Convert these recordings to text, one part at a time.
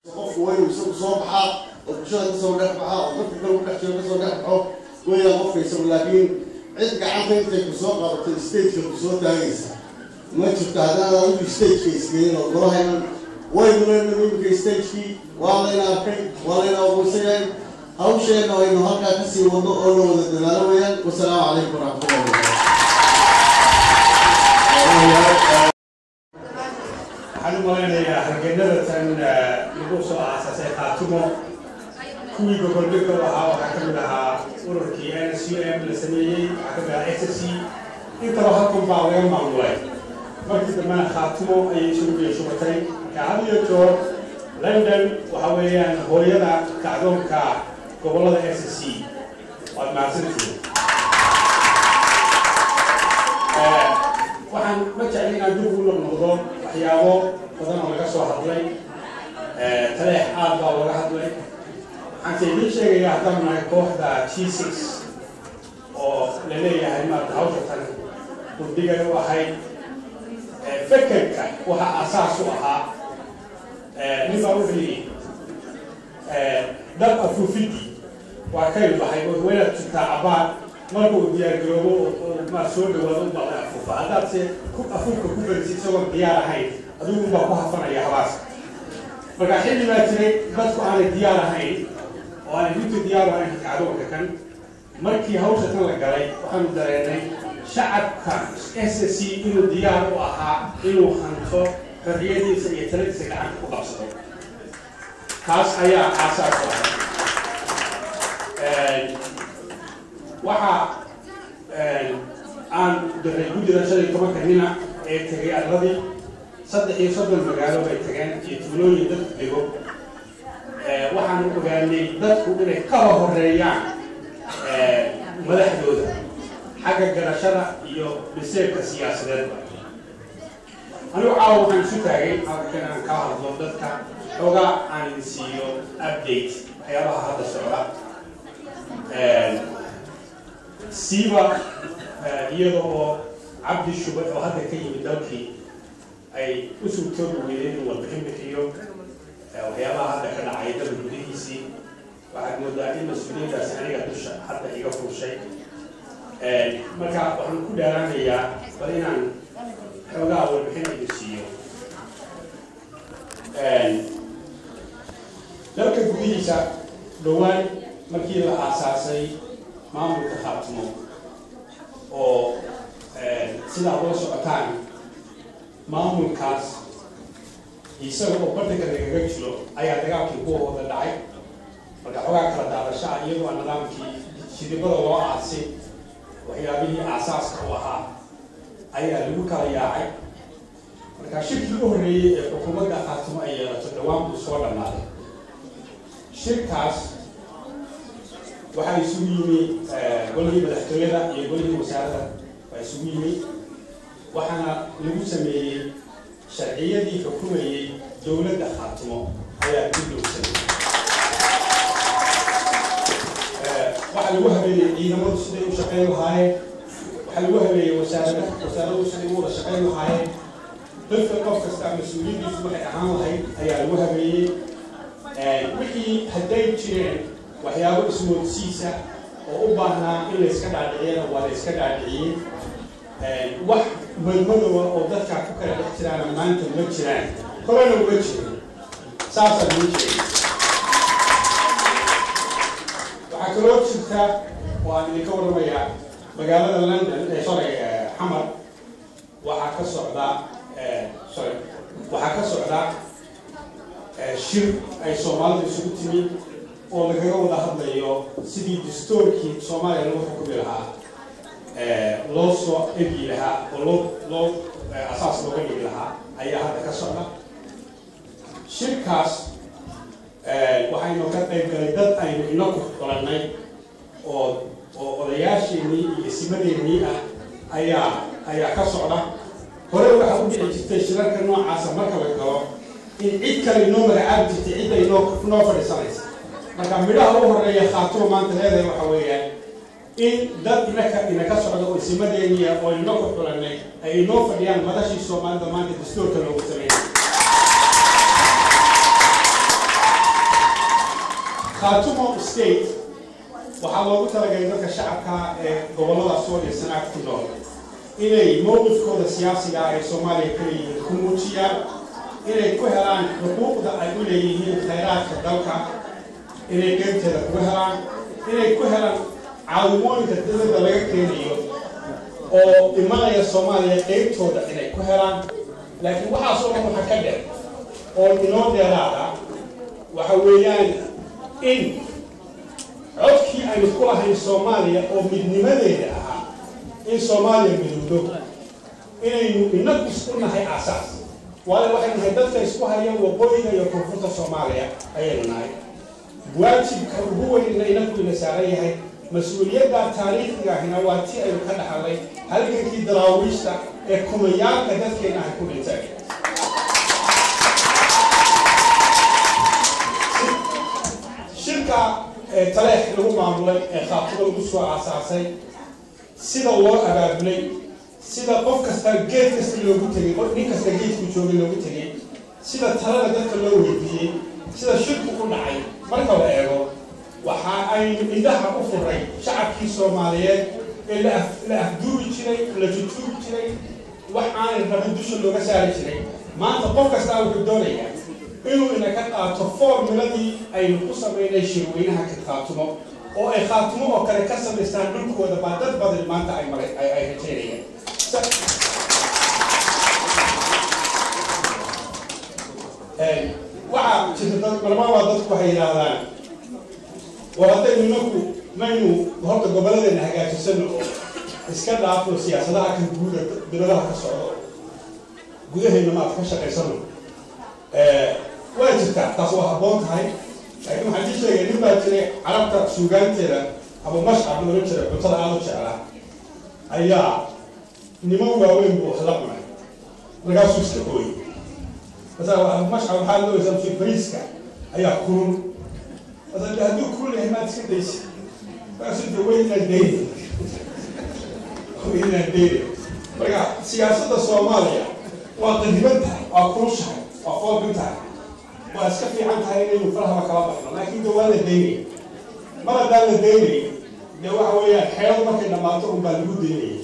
Qofku waa inuu isagu soo baxaa oo bulshada kasoo dhex baxaa oo dadka kale ku dhex jiro kasoo dhex baxo weeyaan qofka isagu, laakiin cid gacanta intay kusoo qabato stageka kusoo taagaysa ma jirto haddaan adigu stageka isgeyin oo golahaynan. Waynu leenahay iminka stagekii, waa layna arkay, waa layna aqoonsan yahay. Hawsheenna aynu halkaa kasii wadno oo la wada dadaalo weeyaan. Wasalaamu calaykum waraxmatullahi wabarakatu. Waxaan u malaynayaa halganada tan lagu soo aasaasay Khaatumo kuwii gogoldhigka u ahaa waxaa ka mid ahaa ururkii NSUM la sameeyey, waxaa ka mid ahaa SSC. Intaba halkan baa laga maamulay, markii dambena Khaatumo ayay isugu biyo shubatay. Marka had iyo joor London waxa weeyaan hooyada kacdoonka gobollada SSC. Waad mahadsantihiin. Waxaan ma jecli inaan dib ugu noqnoqdo waxyaabo badan oo laga soo hadlay. Taleex aad baa looga hadlay. Waxaan se idiin sheegayaa, haddaan nahay kooxda G6 oo la leeyahay maarata hawsha tan gurdigay u ahayd, fekerka waxa asaas u ahaa, nin baa wuxuu yidhi dab afuufidii waa kayl baxay oo waynaad jirtaa cabbaan marka uu diyaargaroobo oo ma soo dhawaado u baqday afuufa. Haddaad se ku afuufka ku berisid isagoon diyaar ahayn, adigu unbaa ku hafanaya habaaska. Marka xilli baa jiray dadku aanay diyaar ahayn oo aanay runtii diyaar u ahayn kacdoonka kan. Markii hawsha tan la galay, waxaanu dareenay shacabka SSC inuu diyaar u ahaa inuu hanto xorriyadiisa iyo taladiisa gacanta ku qabsado. Taas ayaa aasaas u ahay. Waxa aan diray guddida 15-ka nina ee tegay arladii, 33 magaalo bay tageen iyo tuulooyin dadku dego. Waxaan ogaanay dadku inay kaba horeeyaan madaxdooda xagga garashada iyo biseebka siyaasadeedba. Anigu caawa waxaan isu taagay halkan aan kala hadlo dadka, xoogaa aan idin siiyo update waxyaabaha hadda socda, siiba iyada oo Cabdi Shubay oo hadda ka yimid dalkii ay u suurtoobi weydeen inuu warbixin bixiyo waxyaabaha hadda ka dhacay dalka gudihiisii. Waxaad moodaa in mas-uuliyaddaasi aniga dusha hadda iga fuushay. Marka waxaan ku dheeraanayaa bal inaan xoogaa warbixin idin siiyo dalka gudihiisa. Dhowaan markii la aasaasay maamulka Khaatumo, oo sidaa ula socotaan maamulkaas isaga oo bartanka lagaga jiro ayaa dagaalkii kuwa wada dhacay. Marka xoogaa kala daadasho ah, iyadoo aan nidaamkii shidibada loo aasin waxyaabihii aasaaska u ahaa, ayaa lagu kala yaacay. Marka shirkii u horreeyey ee xukuumadda Khaatumo ay yeelato dhowaan buu soo dhammaaday. Shirkaas waxaa isugu yimi golihii madaxtooyada iyo golihii wasaaradda waa isugu yimi, waxaana lagu sameeyey sharciyadii xukumayey dowladda Khaatumo ayaa dib loogu sameeyey. Waxaa lagu habeeyey ciidamadu siday u shaqayn lahaayeen, waxaa lagu habeeyey wasaarada wasaaradu siday u wada shaqayn lahaayeen, dadka qof kasta mas-uuliyaddiisu waxay ahaan lahayd ayaa lagu habeeyey. Wixii hadday jireen waxyaabo ismoodsiisa oo u baahnaa in layska dhaadhiciyana waa la yska dhaadhiciyey. Wax madmadowa oo dadkaa ku kala dhex jiraana maanta ma jiraan, horena uma jirin, saasaa loo jeegay. Waxaa kaloo jirta oo aan idinka warramayaa, magaalada London ee sorry Xamar waxaa ka socda, sorry, waxaa ka socda shir ay Soomaalidu isugu timi oo lagaga wada hadlayo sidii dastuurkii Soomaaliya lagu xukumi lahaa loo soo egi lahaa oo loo asaas looga dhigi lahaa ayaa hadda ka socda. Shirkaas waxaynu ka qayb galay dad aynu inaku xulannay oo odayaasheenii iyo isimadeennii ah ayaa ka socda. Hore waxaa u dhici jirtay shirarka noocaasa marka la galo in cid kale inoo magacaabi jirtay cidda inoo noo fadhiisanaysa. Marka midhaha u horeeya Khaatumo maanta leedahay waxa weeyaan in dad inaka socda oo isimadeeniya oo inaku xulannay ay inoo fadhiyaan madashii Soomaalida maanta dastuurka loogu sameeyay. Khaatumo State waxaa loogu talagalay dadka shacabka ee gobollada Sool iyo Sanaag ku nool inay mowqifkooda siyaasiga ay Soomaaliya ka leeyihiin ku muujiyaan, inay ku helaan xuquuqda ay u leeyihiin khayraadka dalka, inay qeybteeda kuga helaan, inay ku helaan caawimooyinka dowladda laga keenayo oo imanaya Soomaaliya qeybtooda inay ku helaan. Laakiin waxaasoo dhan waxa ka dheer oo inoo dheeraada waxa weeyaan in codkii aynu ku lahayn Soomaaliya oo midnimadeeda ahaa in Soomaaliya midowdo, inaynu inagu isku nahay aasaas. Waayo waxaynu nahay dadka isku haya waqooyiga iyo koonfurta Soomaaliya ayaynu nahay. Waajibka ugu weynna inagu ina saaran yahay, mas-uuliyadda taariikhiga ahina waa tii aynu ka dhaxalnay halgankii daraawiishta ee kumayaalka dadkeena ay ku dhinteen. Shirka Taleex lagu maamulay ee Khaatumo lagu soo aasaasay, sida loo abaabulay, sida qof kasta geed kasta loogu tegey, nin kasta geedku joogay loogu tegey, sida talada dadka loo weydiiyey, sida shirku u dhacay, marka la eego waxa aynu indhaha u furay shacabkii Soomaaliyeed ee la afduubi jiray, la jujuubi jiray, wax aanay rabin dusha looga saari jiray. Maanta qof kastaa wuxuu doonayaa inuu ina ka qaato formuladii aynu ku samaynay shirweynaha ka Khaatumo, oo ay Khaatumo oo kale ka samaystaan dhulkooda baa dad badan maanta ay maray ay rajaynayaan. Waxaa jirta dad marmaba dadku waxay yidhaahdaan, war haddaynu inaku maynu horta gobolladeena hagaajisano oo iska dhaafno siyaasadaha kan guuda dibadaha ka socdo, gudaheenna maad ka shaqaysano. Waa jirtaa, taas waa habboon tahay, laakiin waxaan ii sheegay nin baa jiray carabta suugaanteeda Abu Mashcab la ohan jiray, cuntada aada u jeclaa, ayaa niman waaweyn buu wax la cunay, markaasuu iska ooyey. Masa Abu Mashcab waxaa loo ysaa bariiska ayaa kulul, masa de hadduu kulul yahay maad iska daysa? Markaasuu de waynaan dayni, waynaan dayni. Marka siyaasadda Soomaaliya waa qadiban tahay, waa kulushahay, waa foolbin tahay, waa iska fiican tahay inaynu farahaba kala baxno, laakiin de waa la daynaya. Mar haddaan la daynay dee waxa weeyaan xeelad markay dhammaato un baa lagu daynaya.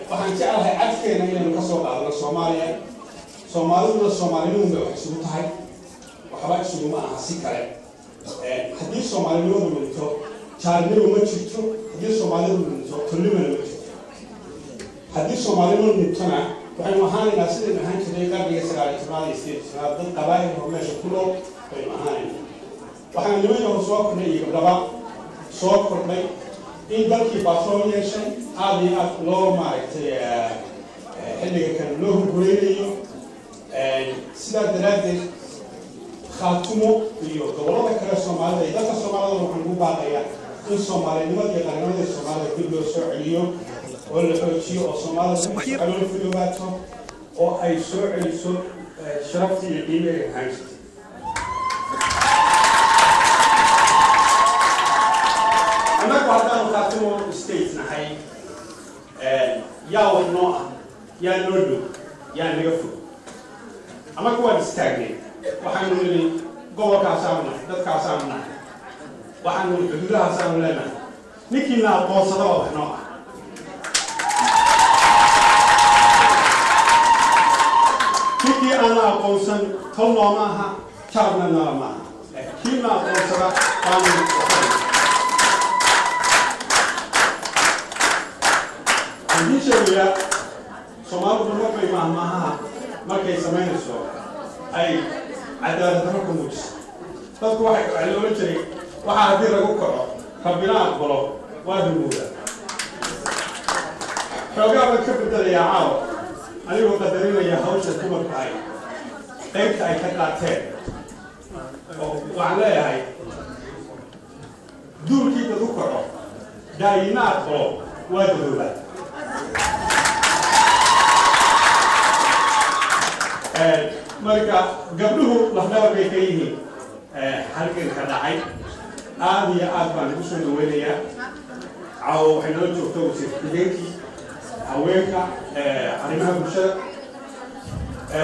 Waxaan jeclahay cadkeena inaynu ka soo qaadano Soomaaliya. Soomaaliduna soomaalinimun bay wax isugu tahay, waxba isuguma aha si kale. Haddii soomaalinimadu lunto, jaarnimo ma jirto. Haddii soomaalidu lunto, tolnimona ma jirto. Haddii soomaalinimadu luntona waxaynu ahaanaynaa sidaynu ahaan jirnay qarniga 19aad iyo 18aad, dad qabaa'il oo meesha ku nool baynu ahaanaynaa. Waxaan niman yahu soo kordhay iyo gabdhaba soo kordhay in dalkii batrool yeeshay, aada iyo aad loo maaragtay xilliga kale loo hurgureynayo. Sidaa daraaddeed Khaatumo iyo gobollada kale Soomaalida iyo dalka Soomaalida waxaan ugu baaqayaa in soomaalinimada iyo qarnimada Soomaalida dib loo soo celiyo oo la xoojiyo, oo Soomaalida calool fudoobaato oo ay soo celiso sharaftii iyo qiimihii ay ahaan jirtay. Annagu haddaanu Khaatumo State nahay, yaa wax noo ah, yaa noo dhow, yaa naga fog? Annagu waan istaagnay, waxaanu nidhi gobolkaasaanu nahay, dadkaasaanu nahay, waxaanu xuduudahaasaanu leenahay. Ninkiina aqoonsadaba wax noo ah. Ninkii aana aqoonsan tol nooma aha, jaarna nala maaha, laakiin kiina aqoonsada baanu. Waxaan idiin sheegayaa, Soomaalidu markay maahmaahaha markay samaynayso ay cadaalad darro ka muujiso dadku waxay la odhan jiray, waxaa haddii lagu kaco rabbina aqbalo waa rumowda. Xoogaa baan ka bedelayaa caawa, anigoo qadarinaya hawsha dumarku ay qaybta ay ka qaateen, oo waxaan leeyahay duulkii dad u kaco daayina aqbalo waa dadoobaa. Marka gabdhuhu lafdhabar bay ka yihiin halganka dhacay, aada iyo aad baan ugu soo dhaweynayaa. Caawa waxay nala joogta wasiir ku-xigeenkii haweenka arrimaha bulshada,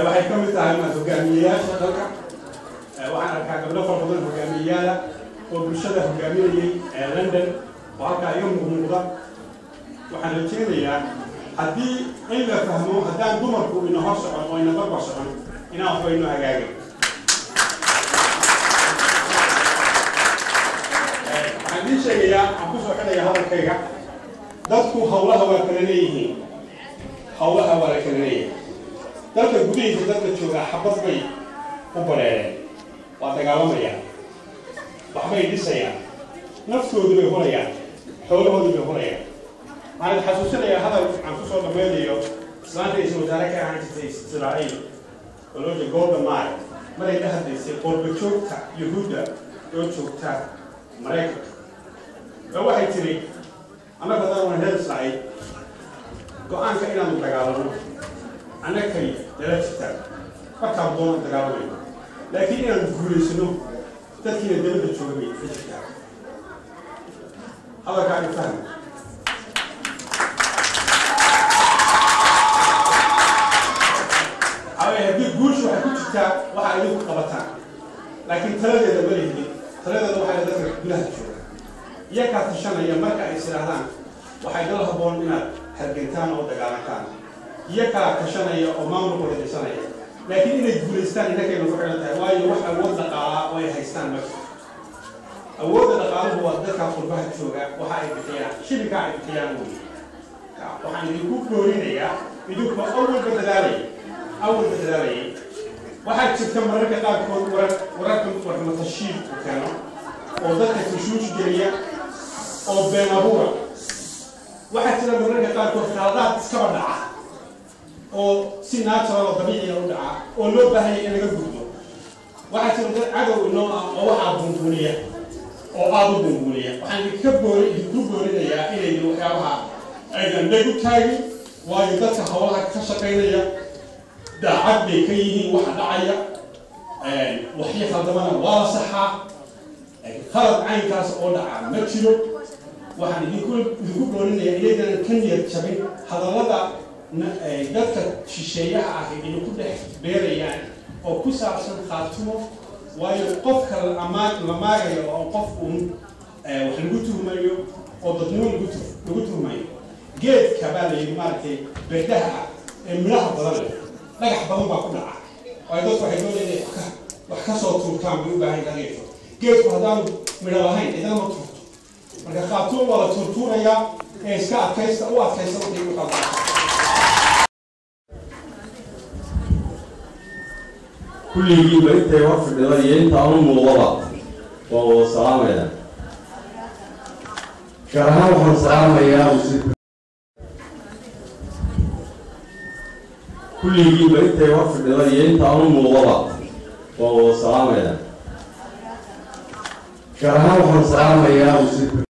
waxay ka mid tahay hogaamiyeyaasha dalka. Waxaan arkaa gabdho fara badan hogaamiyeyaala. oo bulshada hogaaminayay ee London oo halkaa iga muuqmuuqda. Waxaan rajaynayaa haddii in la fahmo haddaan dumarku ina hor socon oo ina barbar socon inaan waxba inoo hagaagin. Waxaan idiin sheegayaa, aan kusoo xidhaya hadalkayga, dadku hawlaha waa kala leeyihiin, hawlaha waa la kala leeyahay. Dalka gudihiisa dadka joogaa xabad bay u bareereen, waa dagaalamayaan, waxbay dhisayaan, naftoodu bay hurayaan, xoolahoodu bay hurayaan. Waxaan idin xasuusinayaa hadal aan kusoo dhammaynayo islaanta ra'iisul wasaare ka ahaan jirtay Israa'iil oo loo jeeda Golda Meir, maray la hadlaysay qurba joogta Yuhuudda oo joogta Maraykanka, oo waxay tiri: annaga haddaan waan reer Israa'iil, go-aanka inaanu dagaalano annakay nala jirtaan, markaan doonaan dagaalamayno, laakiin inaanu guulaysano dadkiina dabadda jooga bay la jirtaa. Hadalkaa i fahmi. Waxaa haddii guushu waxay ku jirtaa waxa idinku qabataan, laakiin taladeeda ma lihidin. Taladeeda waxay dadka gudaha jooga iyakaa tashanaya marka ay is idhaahdaan waxay dal habboon inaad hargentaan oo dagaalantaan, iyakaa tashanaya oo maamulkooda dhisanaya, laakiin inay guulaystaan innakayna ku xidhan tahay, waayo wax awood dhaqaalaa oo ay haystaan ma jirto. Awoodda dhaqaaluhu waa dadka qurbaha jooga, waxa ay bixiyaan, shilinka ay bixiyaan wey. Waxaan idinku boorinayaa idinkoo awalba dadaalayay, awalba dadaalayay, waxaa jirta mararka qaarkood warar wararka warmatashiil uu keeno oo dadka tashuush geliya oo been abuura. Waxaa jira mararka qaarkood khaladaad iskaba dhaca oo si natural oo dabiiciya u dhaca oo loo baahanya in laga gudbo. Waxaa jira dad cadow inoo ah oo waxaa buunbuuniya oo aada u buunbuuniya. Waxaan idinka boori idinku boorinayaa inaydan waxyaabaha aydan dheg u taagin, waayo dadka hawlaha ka shaqaynaya daacad bay ka yihiin waxa dhacaya. Waxii khaldamana waa la saxaa, laakiin khalad caynkaas oo dhaca ma jiro. Waxaan idinku boorinayaa inaydan ka niyad jabin hadallada dadka shisheeyaha ah idinku dhex beerayaan oo ku saabsan Khaatumo, waayo qofka la maagayo oo qof uun wax lagu tuhmayo oo dadnimo lagu tuhmayo. Geedka baa la yidhi maaragtay bedaha ah ee midhaha badan leh dhagax badan baa ku dhaca, waayo dadku waxay doonayaan inay wax ka soo tuurtaan bay u baahan yahay. Geedku haddaanu midho lahayn cidana ma tuurto. Marka Khaatumo waa la tuurtuurayaa ee iska adkaysta, u adkaysta wixii u qaldan. Kulligiiba intay hor fadhida iyo inta aanu muuqdaba waan wada salaamayaa. Gaar ahaan waxaan salaamayaa wasiirka. Kulligiiba intay hor fadhida iyo inta aanu muuqdaba waan wada salaamayaa. Gaar ahaan waxaan salaamayaa wasiirka.